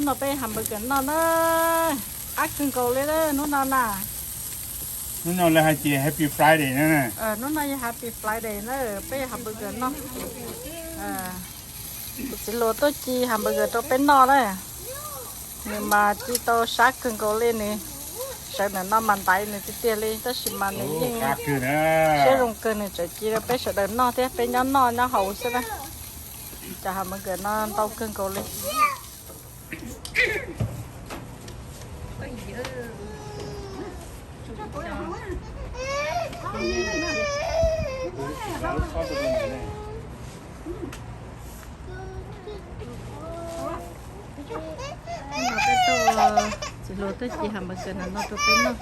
No peb hamburger noj na, qab kawg nkaus li na hnub no na. Hnub no lawv hais tias Happy Friday na. Hnub no yog Happy Friday na, peb yog hamburger noj. Kuv txiv hluas tuaj ci hamburger rau peb noj na. Nws mas ci tau sab kawg nkaus li, nws sawv ntawm no mas ntaiv nws tiag tiag li, tab sis mas nws yeej siab zoo kawg, nws tseem ci rau peb sawv daws noj thiab, peb nyob noj nyob haus xwb na. Cov hamburger no ntau kawg nkaus li. Txiv hluas tuaj ci hamburger no rau peb noj,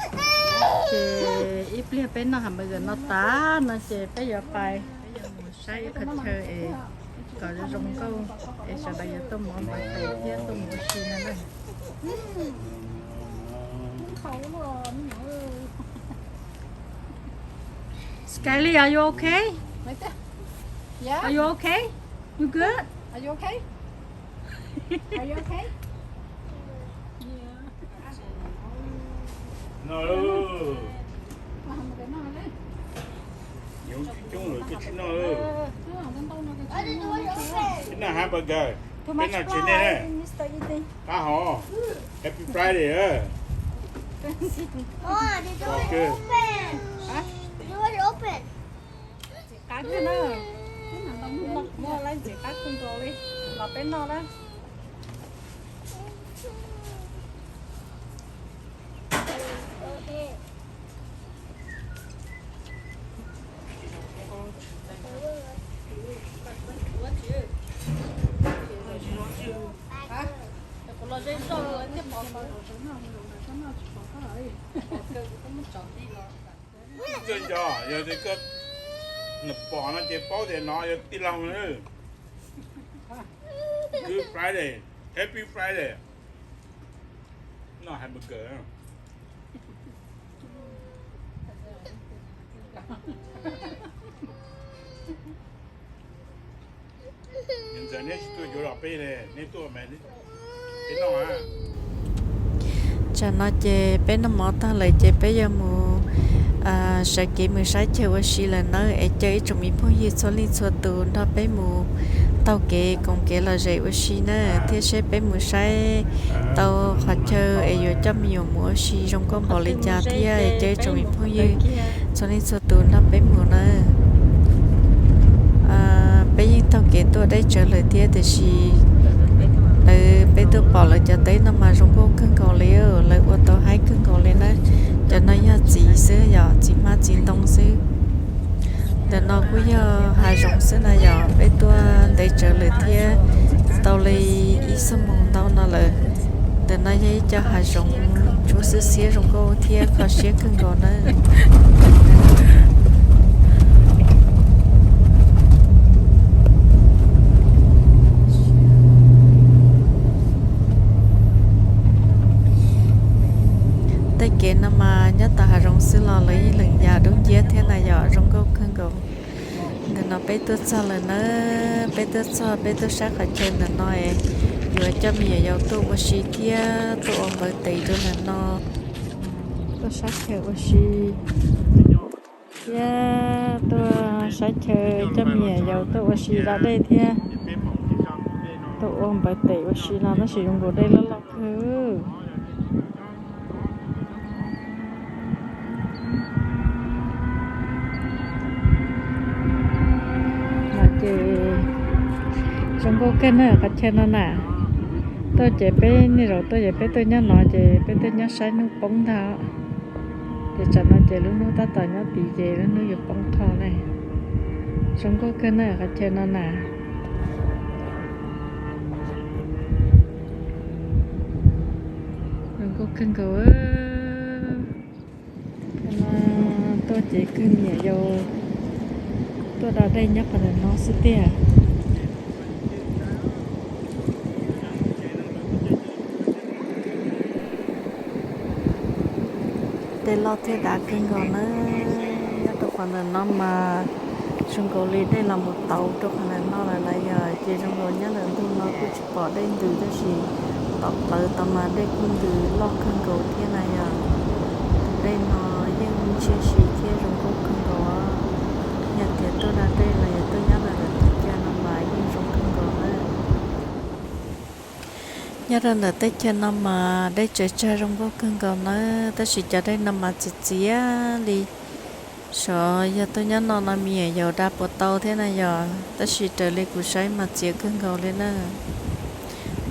ces ib pliag peb noj hamburger no tas no ces peb yuav pais, peb yuav mus saib ib qhov chaw es kom zoo zoo nkauj es sawv daws yuav tuaj mus ua birthday thiab tuaj mus ua si no na. Skyly, are you okay? Are you okay? You good? Are you okay? Are you okay? No. Yoov coob coob lawm, koj tsis noj. Peb noj hamburger, peb noj tsis nej na. Qab hov, Happy Friday. Ntxim qab kawg na, muaj lab ntxim qab kawg nkaus li, los peb noj na. Txawj nco, yog tias koj pom no ces paub tias no yog tij laug na. Good Friday, Happy Friday. Noj hamburger. Ntxawm neb tsis tuaj yuav los peb, neb tuaj mas peb noj. Tsam no ces peb noj mov tag lawm ces peb yuav mus sawv kev mus saib chaw ua si lawm nawb, es caw ib tsoom me phooj ywg txhua leej txhua tus nrog peb mus taug kev koom kev lom zem ua si na, thiab seb peb mus saib tau qhov chaw es yuav coj me nyuam mus ua si zoo nkauj npaum li cas thiab, es caw ib tsoom me phooj ywg txhua leej txhua tus nrog peb mus nawb. Peb yeej taug kev tuaj deb tsawv lawm thiab, tiam sis lawv, peb tuaj pom lawv cov teb no mas zoo nkauj kawg nkaus li, lawv ua tau haib kawg nkaus li na. Cov no yog txiv xwb yom, txiv hmab txiv ntoo xwb. Ntawm no kuj yog hav zoov xwb na yom, peb tuaj ntev tsawv lawm thiab, tau li ib xuab moos ntau no lawm. Ntawm no yog ib co hav zoov tsuab xiab xiab zoo nkauj thiab kho siab kawg nkaus na. Tej kev no mas nyob tom hav zoov xwb los lawv yeej lees yas dub nciab thiab na yom, zoo nkauj kawg nkaus. Ntawm no peb tuaj txog lawm na, peb tuaj txog, peb tuaj saib qhov chaw ntawm no es yuav coj me nyuam yaus tuaj ua si thiab tuaj ua npawv tes rau ntawm no. Tuaj saib chaw ua si thiab tuaj saib chaw coj me nyuam yaus tuaj ua si da dej thiab tuaj ua npawv tes ua si no tab sis zoo nkaus dej loj loj kawg. No ces zoo nkauj kawg na qhov chaw no na. Tuaj ces peb niaj zaus tuaj ces peb tuaj nyob no ces peb tuaj nyob saib hnub poob ntag. Ces tsam no ces lub hnub tab tom nyob tid ces lub hnub yuav poob qho na. Zoo nkauj kawg na qhov chaw no na. Zoo nkauj kawg nkaus. Tuaj ces kwg me nyuam yaus tuaj da dej nyob qhov ntawm no xwb tiag. Tej loj thiab dav kawg nkaus na. Nyob rau qhov ntawm no mas zoo nkaus li dej los mus tauv rau qhov ntawm no lawm na yom, ces zoo nkaus nyob ntawm ntug no kuj tsis pom dej ntws tab sis plawv tau mas dej kuj ntws loj kawg nkaus thiab na yom. Tus dej no yeej ntsia si thiab zoo nkauj kawg nkaus. Yog tias tuaj da dej los yog tuaj nyob rau ntawm teb chaws no mas yeej zoo kawg nkaus na. Nyob rau ntawm teb chaws no mas dej tsaws tsag zoo nkauj kawg nkaus nawb, tab sis cov dej no mas txias txias li. Xyov yog tuaj nyob no no me nyuam yaus da puas tau thiab na yom, tab sis raws li kuv saib mas txias kawg nkaus li na.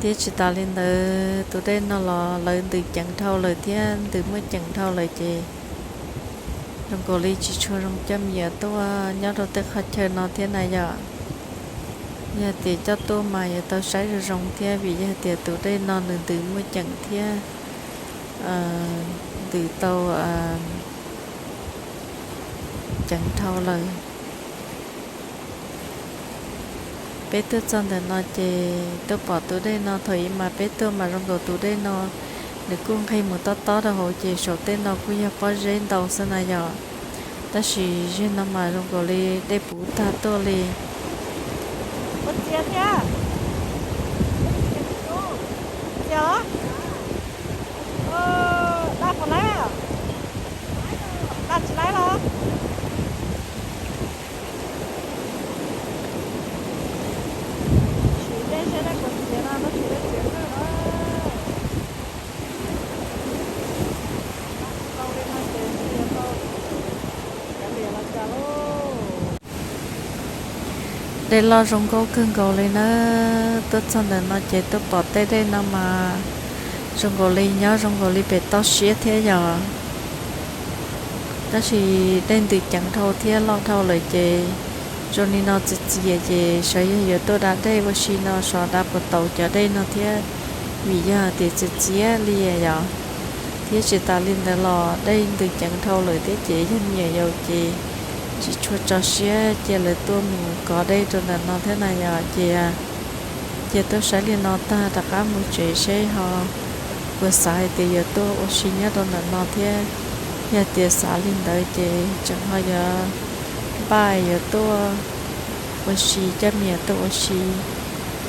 Thiab tsis tas li ntawd tus dej no los lawv ntws ceev dhau lawm thiab ntws muaj ceem dhau lawm ces zoo nkaus li tsis tshua zoo coj me nyuam tuaj nyob rau tej qhov chaw no thiab na yom. Yog tias coj tuaj mas yuav tau saib zoo zoo thiab vim yog tias tus dej no nws ntws muaj ceem thiab ntws tau ceev dhau lawm. Peb tuaj txog ntawm no ces tuaj pom tus dej no, thaum ub mas peb tuaj mas zoo nkaus tus dej no nws kuj nqeg mus tob tob rau hauv ces saum tej no kuj yog pob zeb ntau xwb na yom. Tab sis zeg no mas zoo nkaus li dej puv tag tuaj li. Ua txias thiab. Txias los? Da puas laib? Da tsis laib los? Siv dej seb dej puas txias no, tab sis dej txias kawg na. Tau li no ces ntshe yuav tau kav liam los cas lauj. Dej loj zoo nkauj kawg nkaus li na. Tuaj txog ntawm no ces tuaj pom tej dej no mas zoo nkaus li nyob zoo nkaus li pem toj siab thiab yom. Tab sis dej ntws ceev dhau thiab loj dhau lawm ces zoo li no txias txias ces xyov yog yuav tuaj da dej ua si no xyov da puas tau cov dej no thiab, vim yog tias txias txias li yom. Thiab tsis tas li ntawd los dej ntws ceev dhau lawm thiab ces yog me nyuam yaus ces tsis tshua tso siab cia lawv tuaj mus kov dej rau ntawm no thiab na yom. Ces cia tuaj saib li no tag rov qab mus tsev seb ho puas xav hais tias yuav tuaj ua si nyob rau ntawm no thiab. Yog tias xav li ntawd ces tseem ho yuav npaj yuav tuaj ua si, coj me nyuam tuaj ua si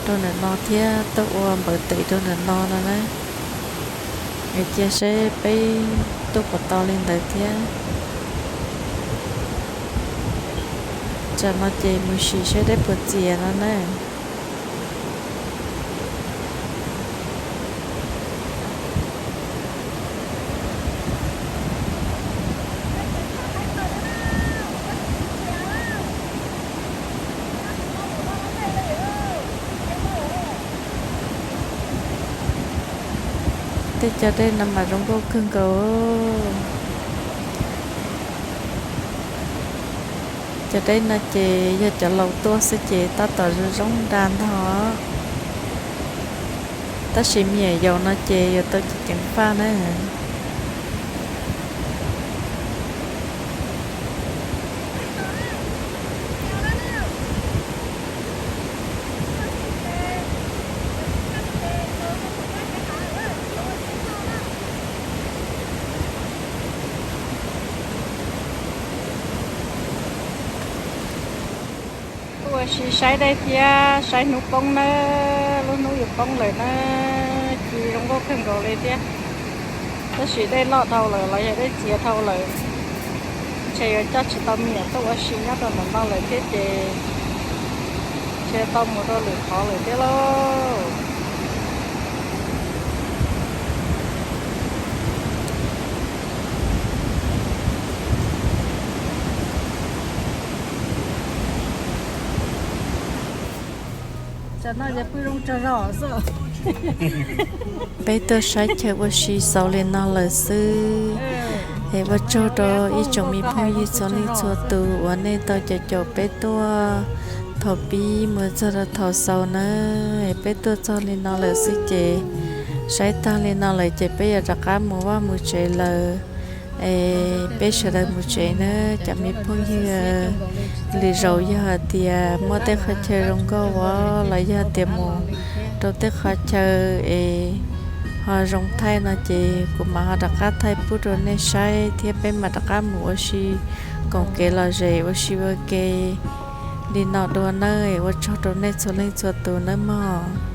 rau ntawm no thiab tuaj ua npawv tes rau ntawm no no na. Es cia saib peb tuaj puas tau li ntawd thiab. Tsam no ces mus sim saib dej puas txias no na. Tej cov dej no mas zoo nkauj kawg nkaus. Cov dej no ces yog cov laus tuaj xwb ces tab tom zoo zoo da ntog. Tab sis me nyuam yaus no ces yuav tau ceev ceev faj na. Tuaj ua si saib dej thiab saib hnub poob nawb, lub hnub yuav poob lawm na, ci zoo nkauj kawg nkaus li thiab. Tab sis dej loj dhau lawm los yog dej txias dhau lawm, ntshe yuav coj tsis tau me nyuam tuaj ua si nyob rau ntawm no lawm thiab ces ntshe tau mus rau lwm qhov lawm thiab lauj. Peb tuaj saib chaw ua si xaus li no lawm xwb. Es ua tsaug rau ib tsoom me phooj ywg txhua leej txhua tus uas nej tau caum caum peb tuaj thaum pib mus txog rau thaum xaus na. Es peb tuaj txog li no lawm xwb ces saib tag li no lawm ces peb yuav rov qab mus vaj mus tsev lawm. Es peb sawv daws mus tsev na cov me phooj ywg. Lwm zaus yog hais tias muaj tej qhov chaw zoo nkauj los yog tias mus rau tej qhov chaw es ho zoo thaij no ces kuv mam ho rov qab thaij pub rau nej saib thiab peb mam rov qab mus ua si koom kev lom zem ua si ua ke li no dua nawb. Ua tsaug rau nej txhua leej txhua tus nawb mog.